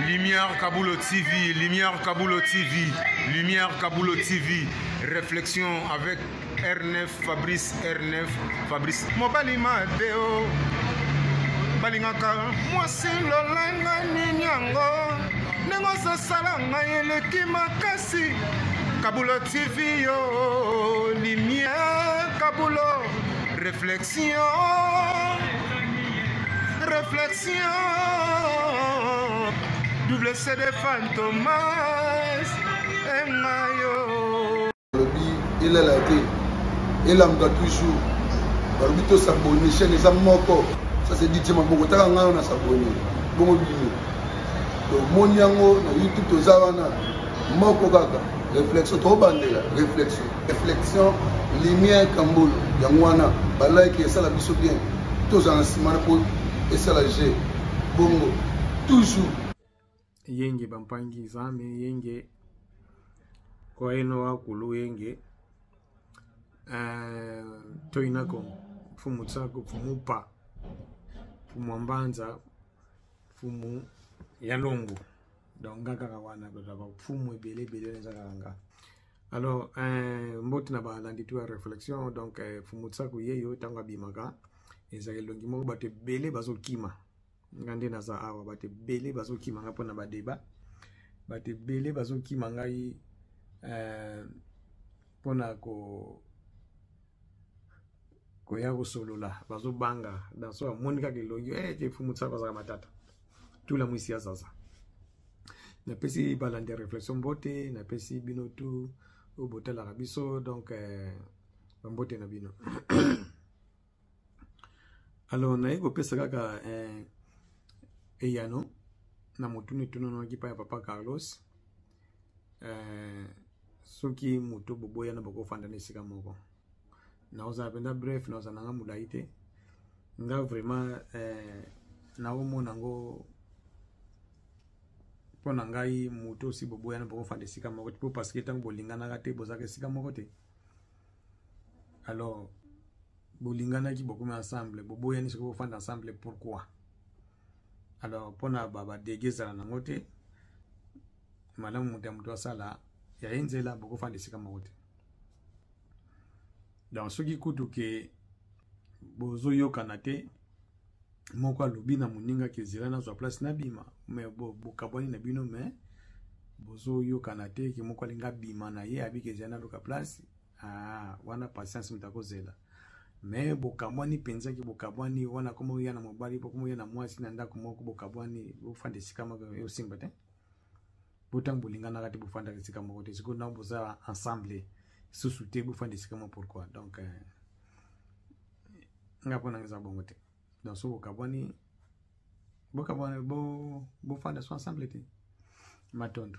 Lumière Kabulo TV, Lumière Kabulo TV, Lumière Kabulo TV. Réflexion avec R9 Fabrice R9 Fabrice. Mobali Mateo. Balingaka mwasi lolanga nini yango ndenge ozosala ngai eleki makasi Kabulo TV yo Lumière Kabulo Réflexion Réflexion Double CD Fantomas Engayo Balobi elala te elamuka toujours balobi to s'abonner chaîne eza moko ça c'est DJ Maboko taka ngai na s'abonner bongo bino tomoni yango na YouTube toza wana moko kaka réflexion tobandela réflexion réflexion lumière kambolo yango wana balike esala biso bien tozala na nsima na mpo esala g bongo toujours Yenge bampangi zame yenge koeno wakulu yenge uh, toinako mfumu tsako mfumu pa mfumu mbanza mfumu ya longo donc nga kaka wana mfumu ebele ebele eza kaka nga alors euh, mbote na balandi tu ya réflexion donc euh, mfumu tsako yeyo ntango abimaka ezalaka elongi moko bato ebele bazokima nga nde naza awa bato ebele bazokima nga mpona badeba bato ebele bazokima ngai euh, mpona ko koya kosolola bazobanga danso amoni kaka elongi eh, te fumu tsako azaka matata tula mwisi ya zaza napesi balandi ya réflexion mbote napesi bino tu oyo botalaka biso donc eh, bambote na bino alors naye kopesa kaka eh, eyano na motuna etunanaki epai ya papa carlos eh, soki moto boboyana bokofanda na esika moko nakozala mpenza bref nakozala nanga molai te nga vraiment eh, naomona yango mpo na ngai moto osi boboyana bokofanda esika moko te mpo parce que ntango bolinganaka te bozalaka esika moko te alors bolinganaki bokomi ensemble boboyani soki bofanda ensemble pourquoi alors mpona badege ezala nango te malamu moto ya moto asala ya ye nzela bokofanda esika moko te donc soki kutu ke bozoyokana te moko alobi na moninga ke zela nazwa place nabima me bokabwani na bino me bozoyokana te ke moko alingi abima na ye abiki ezali naluka place ah, wana patience moto akozela me bokabwani mpenza ke bokabwani wana koma oya na mobali bokoma oya na mwasi na ndako moko bokabwani bofanda esika moko eosimba te botango bolinganaka te bofandaka esika moko te sikoyo ntango boza ensemble susu te bofanda esika moko pourquoi donc euh, nga mpo nanga eza bongo te donc soki bokabwani bokabwani bofanda so ensemble te matondo.